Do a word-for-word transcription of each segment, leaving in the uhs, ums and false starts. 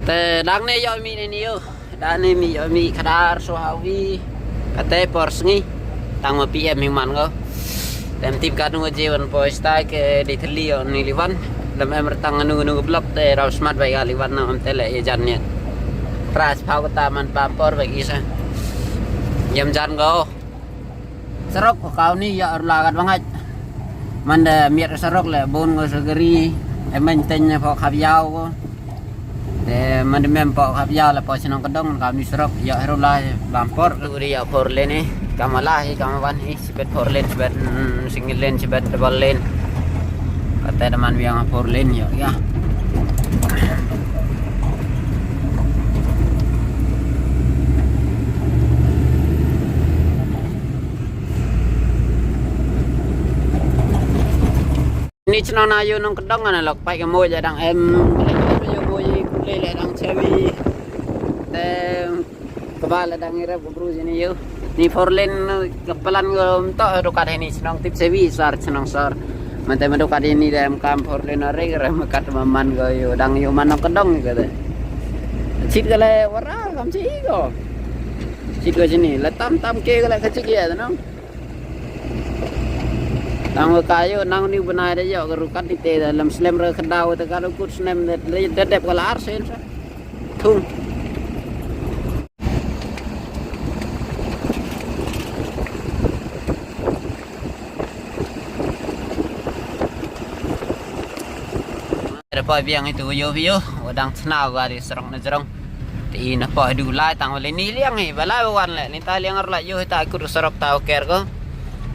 Te dang ne ïoh mih ne ni ïoh. Dang ne mih ïoh mih khadar so hawi. Kate por sngi. Tang ma P M hi man ko. Te em tip katno ka je wan poi stai ke di thli ïoh ni liwan. Lem em rtang anu anu blok te rau smat bai ga liwan na em tele ïa jan ne. Pras pau kata man pam por bai isa. Ïam jan ko. Sarok ko kau ni ïa rula kat bangat. Manda miat sarok le bun ko segeri. Em teng ne pok khap yau ko. Te manda mem pok khap yau le pok sinong kedong kam ni sarok ïa rula bam por. Tu ri ïa four lane ni. Kam ala hi kam wan hi sibet four lane sibet mm, single lane sibet double lane. Kata da man biang four lane ïa ïa. Ni chnong na yu nong kedong ana lok pai ka mo ja dang em. Yu mo yi kule le dang chewi. Te kaba le dang irap ko bru jini yu. Ni four lane ka plan ko mto do kat ni chnong tip chewi sar chnong sar. Mante ma do kat ni dem kam four lane are re ma kat ma man ko yu dang yu man nong kedong ko de. Chit ka le wara kam chi ko. Chit ko jini le tam tam ke ka le ka chik ya no. Tang wa kayu nang ni bnai da ïoh ka rukat ni te da lam slem re khadau te ka rukut snem de de dep ka lar sen sa. Thung. Re poi biang itu yo yo, wadang chna wa di serong na jerong. Ti na poi du lai tang wa le ni liang hi, ba lai wa wan le, ni ta liang ar la yo hi ta ikut serok ta wa ker ko.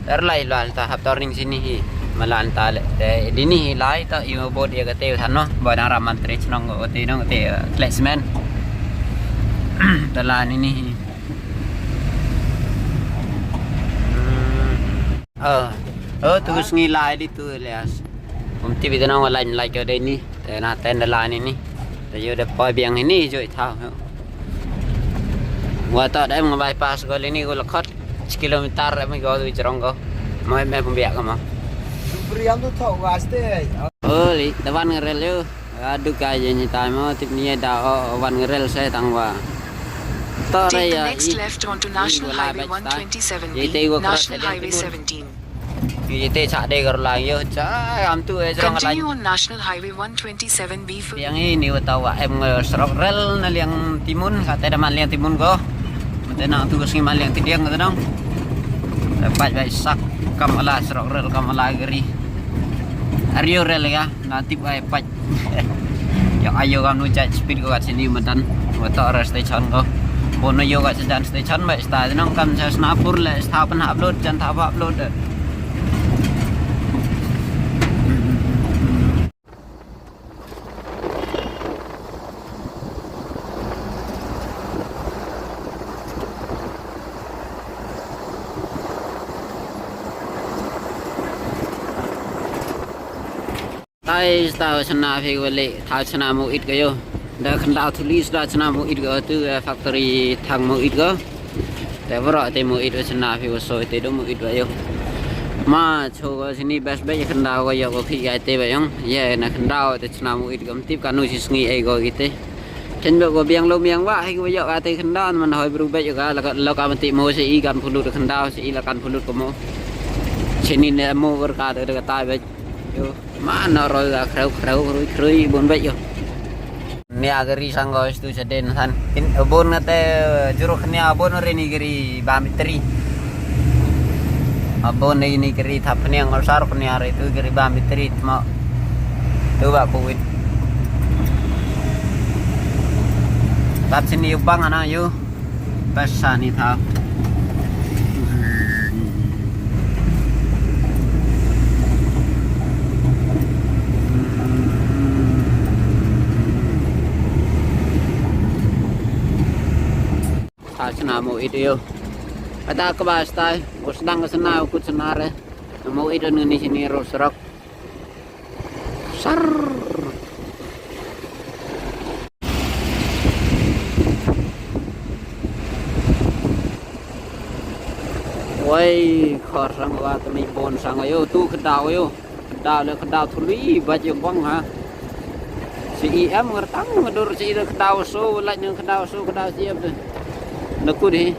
Ar lai la ta hap tor ning sini hi, malan ta le. Te di ni hi lai ta i wa bot ya ka te than no, ba dang raman tre chnong ko te no te, eh, klet semen. Ta la ni ni hi. Hmm. Oh, oh, tu sngi lai di tu Elias. Kum ti bi ta no wa lai lai ko de ni. Te na ten da la ni ni. Te yu da poi biang ni joi thau. Wa ta da em nga bypass ko le ni ko la khot kilometer em ko tu jerong ko. Mo em em biak ko mo. Priam tu thok wa ste. Oh, li da wan ngarel yu. Adu ka ye ni ta mo tip ni da o wan ngarel se tang wa. To Take re the ya next i. Left onto National Highway one twenty-seven B, National Highway seventeen. Yu te cha de gar la yo cha am tu e jrong la. Continue on National Highway one twenty-seven B for Yang ini wa ta wa em nge serok rel na liang timun, kata da man liang timun ko. Mate na tu sngi man liang tidiang ko dong. Pat bai sak kam ala serok rel kam ala gari. Ario rel ya, na tip ai pat. Ya ayo kam nu jai speed ko kat sini madan. Wa ta ra station ko. Bono yo kat sedan station bai sta nong kam sa snapur le sta pen upload jan ta upload. Tai tau chana phi wali tau chana mu it kayo. Da khandau thuli sda chana mu it kayo tu, eh, factory thang mu it kayo. Te bro te mu it chana phi wa soi te do mu it kayo. Ma cho ko sini best best khandau ko yo ko khi ga te ba yong. Ye na khandau te chana mu it ko mtip ka nu si sngi ei ko kite. Chen ba ko biang lo miang wa hai ko yo ka te khandau man hoi bru ba yo ka la ka, la ka mati mo se i kan phulut khandau se i la kan phulut ko mo. Sini ne mo wer ka te ka tai ba yo. Ma na roi ga khreu khreu khrui khrui bun ba yo. Nia gari sanggo stu chaden san. Kin bun ngate juruk nia bun re ni gari ba mitri. Abun ni ni gari thap nia ngol saruk nia re tu gari ba mitri tmo. Tu ba covid. Tat sini ubang ana yu. Pesa ni tha. Tha chna mo it yo. Ata kaba stai, usdang ka sna, ukut sna re. Mo it ni sini ro srok. Sar. Wai, khor sang wa tmi bon sang yo tu kdaw yo. Kdaw le kdaw thuli ba je bong ha. Shi em ngertang ngedur shi da kdaw so, lait nang kdaw so, kdaw shi em tu. Naku deh.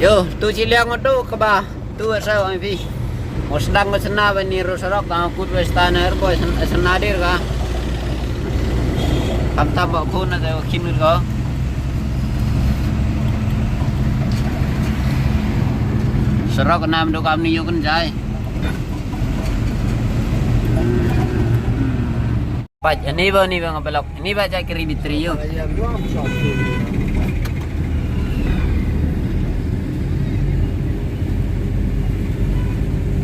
Yo, tu shi liang tu kaba, tu sa ong phi. Mo sdang mo sna ba ni ru sarok ka kut westana er boy sna dir ka. Kam tam ba khun na da khin ka. Sarok nam do kam ni yo kan jai. Pach, ani ba, ani ba nga belok. Ani ba ja kiri bitri yo.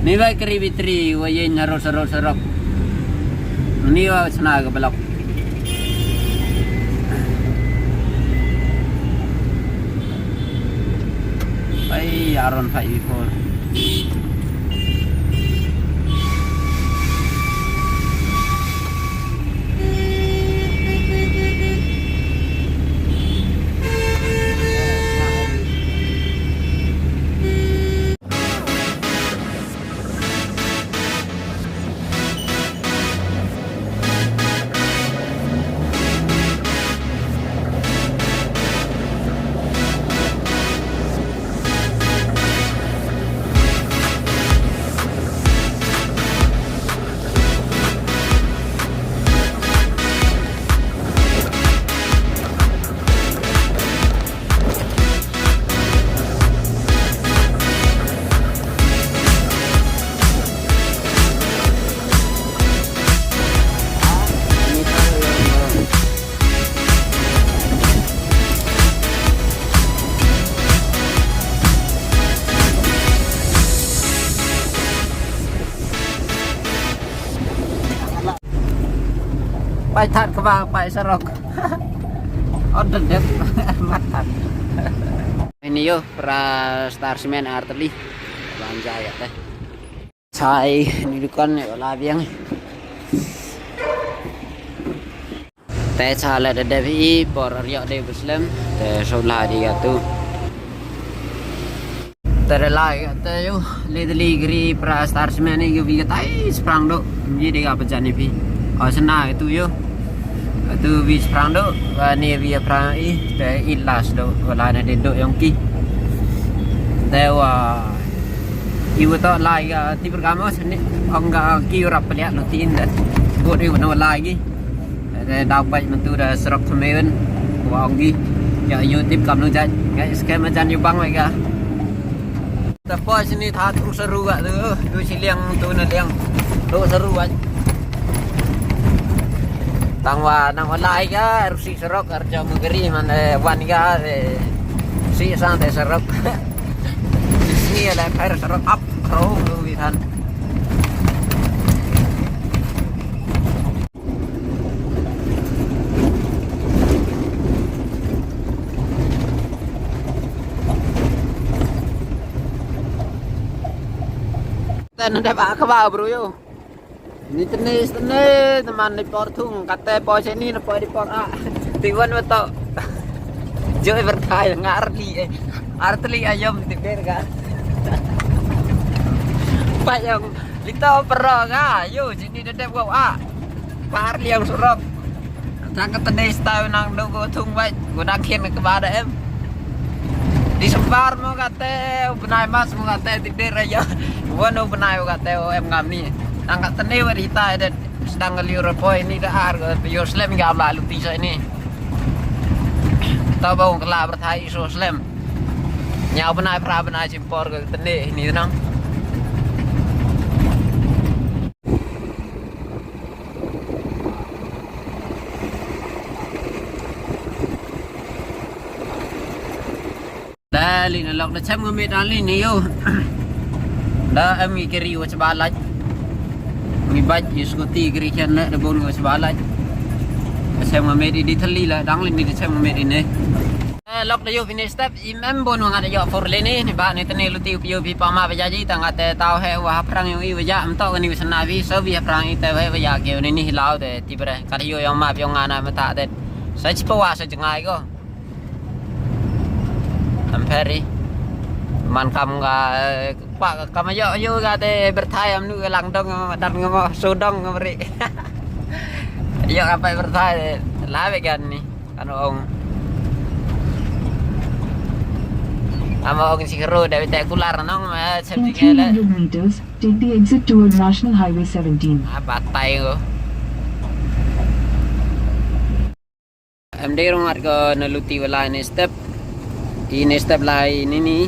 Ani ba kiri bitri, wa yen harus, harus, harus. Ani ba sana ka belok. Ai, aron five before. Pai that kaba pai sarok. Order det mat that. Ini yo pra Star Cement arteli. Belanja ya teh. Chai ni dukan ya la biang. Te cha la da dep i por riok de buslem te so la di ga tu. Te la ga te yo le de li gri pra Star Cement ni ga bi ga tai sprang do. Bi de ga pa jan ni pi. O sana tu yo. Tu bi sprang do. Wa ni bi prang i te i las do. Wa la na de do yong ki. Te wa i wa to la ga ti program o sene. Ong ga ki rap peliat lo tin da. Bot i wa no la gi. Te dau pai mentu da serok semen. Wa ong gi. Ya yo tip kam no jai. Ngai skem jan yu bang wa ga. Te poi sini tha tu seru ga tu. Tu siliang tu na liang. Tu seru ga. Tang wa nang wa lai ga rusi serok arja mugeri man eh, wan ga eh, si sang te serok. Sini la pher serok ap kro lu wi than. Tan da ba ka ba bro yo. Ni tene tene teman di por thung kate por sini na por di por a. Ti wan wa to. Joi bertai ngarli eh. Artli ayam ti ber ga. Payam lito pero ga. Yo sini dedep wa a. Par liang surok. Tang ka tene stau nang do go thung wai go dang khin ka ba da em. Di sempar mo kate u bnai mas mo kate ti der aja. Wan u bnai u kate u em ngam ni. Tang ka tene wa di tai den sedang ka liu repoi ni da ar go yo slem ga bla lu ti sa ni. Ta ba u kala berthai so slem. Nyau bnai pra bnai simpor ka tene ni nang. Da li na lok da chem ngam da li ni yo. Da em ngi kiri wa chba laj. Ngi baj i scooty kiri khen le da bon wa chba laj. Da chem ngam di di thali la dang li ni da chem ngam di ne. Eh, lok da yo finish step. Im em bon wa nga da yo for le ni ni ba ni tene luti u pio pi pa ma ba ja ji tang ate tau he wa haphrang yo i wa ja am to ni wa sana vi so vi haphrang i te wa ja ke ni ni lao te ti bre ka yo yong ma yong nga na ma ta te sa chi pa wa sa jngai ko am pheri Man kam ka, pa kam ïoh ïoh ka te berthai am nu ka lang dong, dan ngam so dong ngam ri. Ïoh ka pa berthai la be kan ni. Kan ong. Ama ong si kero da te kular nong ma sem In sing ele. Three hundred meters, take the exit toward National Highway seventeen. Ah, batai ko. Em dei rong at ko na luti wala ini step. Ini step lai ini ni.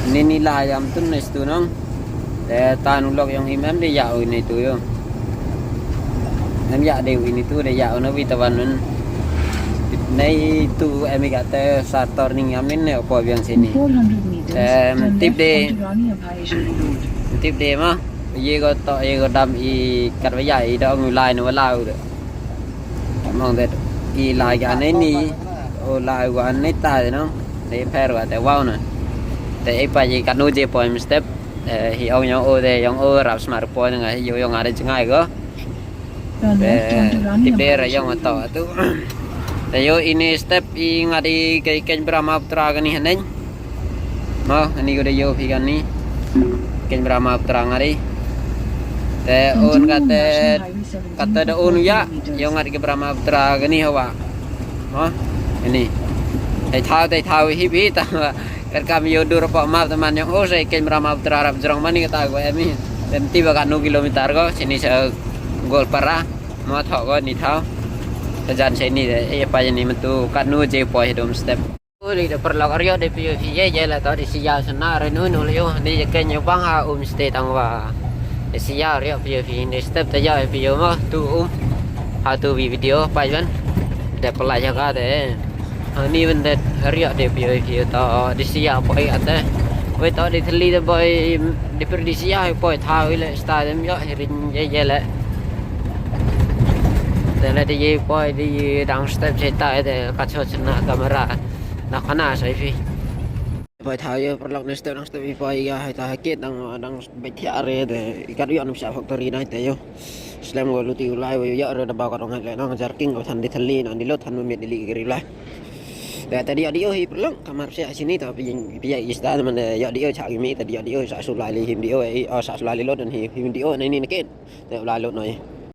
Ini ni lai am tun na stu nong. Te tan ulok yong im em de ya u ini tu yo. Em ya de u ini tu de ya u na wi ta wan nun. Nei tu em i ga te sa turning am nin ne po biang sini. Four hundred meters, Em, turn tip left de. Onto Rani Abhai Jodi Road. Tip de ma. Ye ko to ye ko dam i kat wa ya i dong u lai no wa lau de. Mong de i lai ga nei ni. O lai wa nei ta de no. Dei pher wa te wow na. Te ei pa ji kanu je poi step. Eh, hi ong yong o de yong o rap smart poi nga hi yo yong are jngai go. Turn left onto Rani Tip de Abhai ra yong Jodi to Road. Tu. Te yo ini step i nga di ke ken Brahmaputra gani haneng. Mo, ani ko de yo phi gani. Ken Brahmaputra nga di. Te un Continue on kate National Highway seventeen kate de for un four ya kilometers. Yo nga di ke Brahmaputra gani hawa. Mo, ini. Te thau te thau hi bi ta. Kat kam yo dur pa map teman yong o se ken Brahmaputra rap jrong mani kata ko emi. Te ti ba kanu kilometer ko sini se Golpara. Mo thok ko ni thau. Te jan se ni de e pa ni metu kanu je poi dom step. Uli de perlok aryo de pio phi ye ye la to de sia sena renu nu leo ni je ken yo bang ha um stay tang wa. De sia aryo pio phi ni step te ya pio mo tu um. Ha tu bi video pa jan. De pela jaga de. Ha ni ben de aryo de pio phi to de sia poi ate. Wei to de theli de boy de per de sia poi thau ile sta de yo rin ye ye le. De le de ye poi de dang step se ta de ka cho sena kamera. Na khana sai phi. Pai thau ye perlok ne step dang step pai ya hai ta kit dang dang bai thia re de ikat yo num sa factory nai te yo. Slem go luti ulai yo ya re da ba ka dong le nang jar king go than di thali nang di lo than mit di li gri lai. De ta di di yo hi perlok kamar sia sini ta pi pi ya ista man de ya di yo cha gi mi ta di ya di yo sa su lai li him di yo e o sa su lai li lo dan hi him di yo nai ni ne kit. Te ulai lo noi.